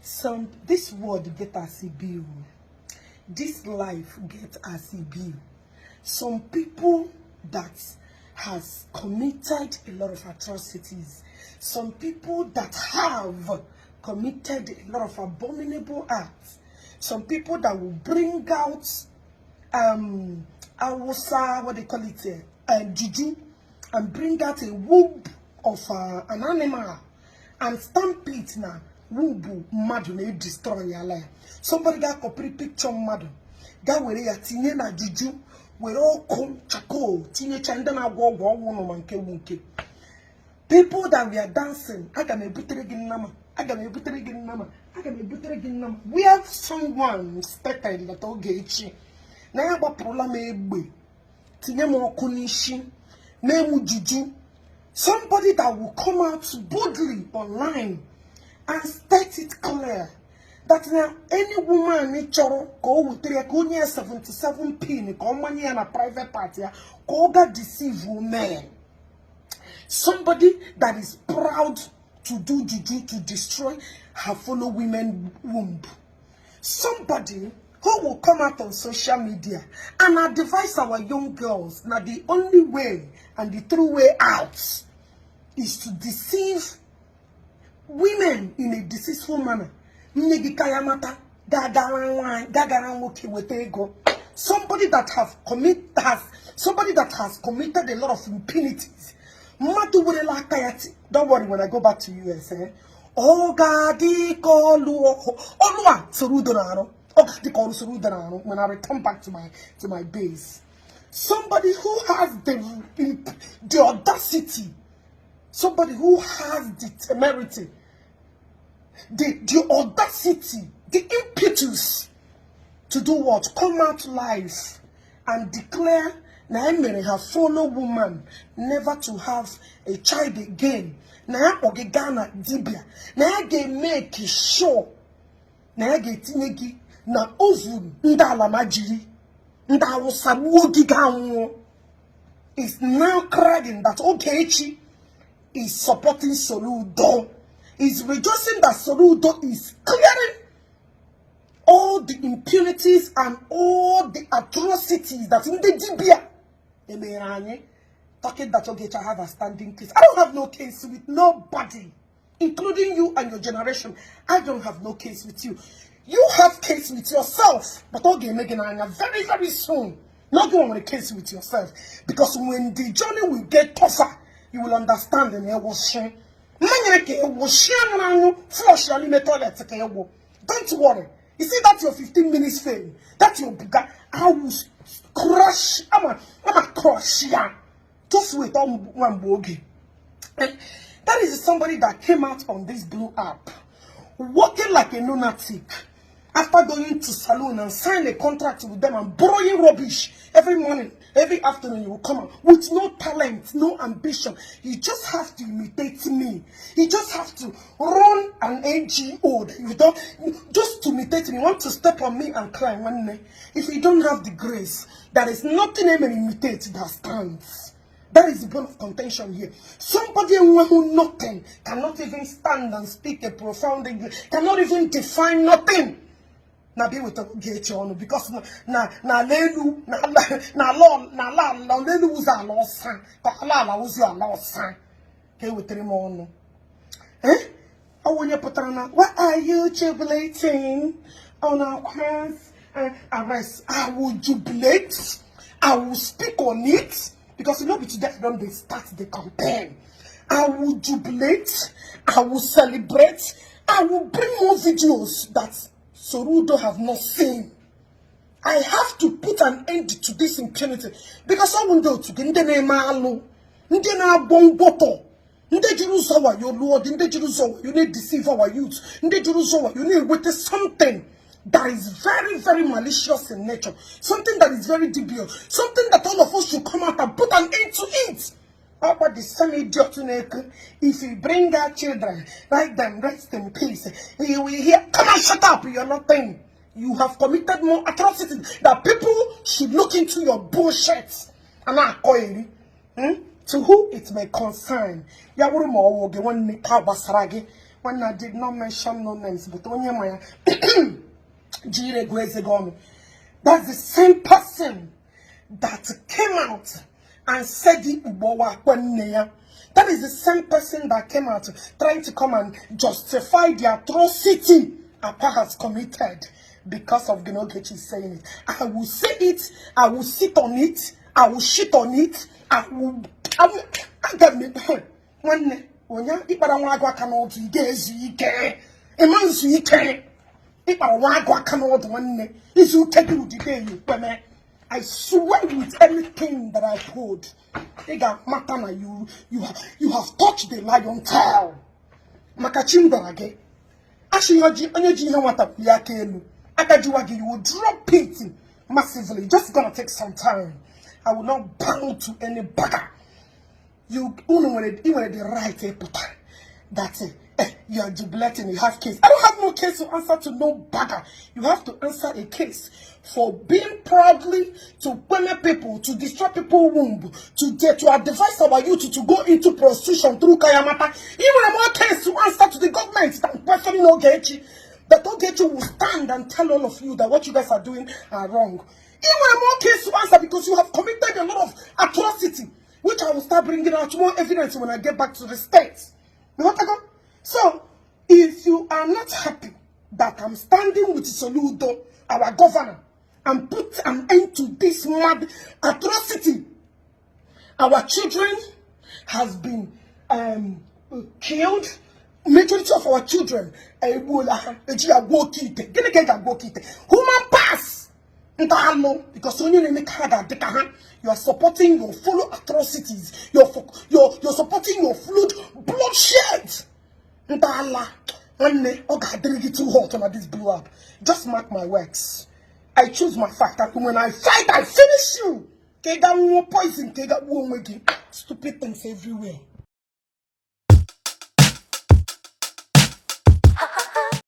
This world get as it be. This life get as it be. Some people that has committed a lot of atrocities. Some people that have committed a lot of abominable acts. Some people that will bring out what they call it, juju, and bring out a womb of an animal and stamp it now. Wumbu madu na destroy your life. Somebody got copy picture madu. That way ya tinye na juju. We all come chako. Tinye chanda na go no manke wunke. People that we are dancing. Aga me butere ginama. Aga me butere ginama. Aga me butere ginama. We have someone stated that Ogechi. Na ya bapula me egbe. Tinye mo kunishi. Me mu juju. Somebody that will come out boldly online and state it clear that now any woman in Choro go with 77 pin, go money and a private party, go get deceive women. Somebody that is proud to do juju to destroy her fellow women womb. Somebody who will come out on social media and advise our young girls that the only way and the true way out is to deceive women in a deceitful manner. Somebody that has committed a lot of impunities. Don't worry when I go back to US. When I return back to my base. Somebody who has the audacity. Somebody who has the temerity, the audacity, the impetus to do what? Come out live and declare Naemere her fellow woman never to have a child again. Na ogegana dibia. Na ge make sure. Na ge tinegi na ozu nda alamajiri. Nda wosabu giganwo is now crying that Ogechi is supporting Soludo, is rejoicing that Soludo is clearing all the impurities and all the atrocities that in the Dibia. Talking that Ogechi have a standing case. I don't have no case with nobody, including you and your generation. I don't have no case with you. You have case with yourself, but Ogechi making very, very soon. Not going on a case with yourself, because when the journey will get tougher, you will understand and it was shame. Don't worry. You see that your 15 minutes fame, that your buga, I will crush. I'm a crush. Just wait on one bogey. And that is somebody that came out on this blue app, walking like a lunatic. After going to salon and sign a contract with them and borrowing rubbish every morning, every afternoon, you will come out with no talent, no ambition. You just have to imitate me. You just have to run an NGO. You don't just to imitate me. You want to step on me and cry one day. If you don't have the grace, there is nothing I can imitate that stands. That is the bone of contention here. Somebody who nothing cannot even stand and speak a profound English, cannot even define nothing. Na be with Ogechi on because na lelu na lelu uza losan ka la uza losan ke wetiri mo no awonye putrana, why are you jubilating on our crimes and arrest? I will jubilate, I will speak on it, because you know today don't they start the campaign. I will jubilate, I will celebrate, I will bring more videos that Soludo have not seen. I have to put an end to this impunity, because I won't go to Gendene Malo, Ndena Bongoto, Nde Jerusalem, your Lord, Nde Jerusalem, you need to deceive our youth, Nde Jerusalem, you need witness something that is very, very malicious in nature, something that is very dubious, something that all of us should come out and put an end to it. How about the same idiot? If you bring our children, let them rest in peace. You will hear, come on, shut up, you're nothing. You have committed more atrocities that people should look into your bullshit. And I call you. To who it may concern. when I did not mention no names, but Onye Maryam, that's the same person that came out and said the Ubowa. That is the same person that came out trying to come and justify the atrocity Akwa has committed because of Ogechi saying it. I will say it, I will sit on it, I will shit on it, I got me. One Onya, Iparawagwa cannot get ike. A man's ike. Iparawagwa cannot one is you take you today, you I swear with anything that I hold. Matana, you have touched the lion tail. Makachimbarage. Ashiyoji, Onyeji, you will drop it massively. Just gonna take some time. I will not bow to any bagger. You only the right that you are jubilating, you have case. I don't have no case to answer to no bagger. You have to answer a case for being proudly to women people, to destroy people's womb, to advise our youth to go into prostitution through Kayamata. Even more case to answer to the government than questioning Ogechi. That Ogechi will stand and tell all of you that what you guys are doing are wrong. Even more case to answer because you have committed a lot of atrocity, which I will start bringing out more evidence when I get back to the States. You want to go? So, if you are not happy that I'm standing with Soludo, our governor, and put an end to this mad atrocity, our children has been killed. Majority of our children, human pass. Because when you make you are supporting your fellow atrocities. You're supporting your flood bloodshed. Too hot on this blow up. Just mark my words. I choose my fight. And when I fight, I finish you. Poison. Stupid things everywhere.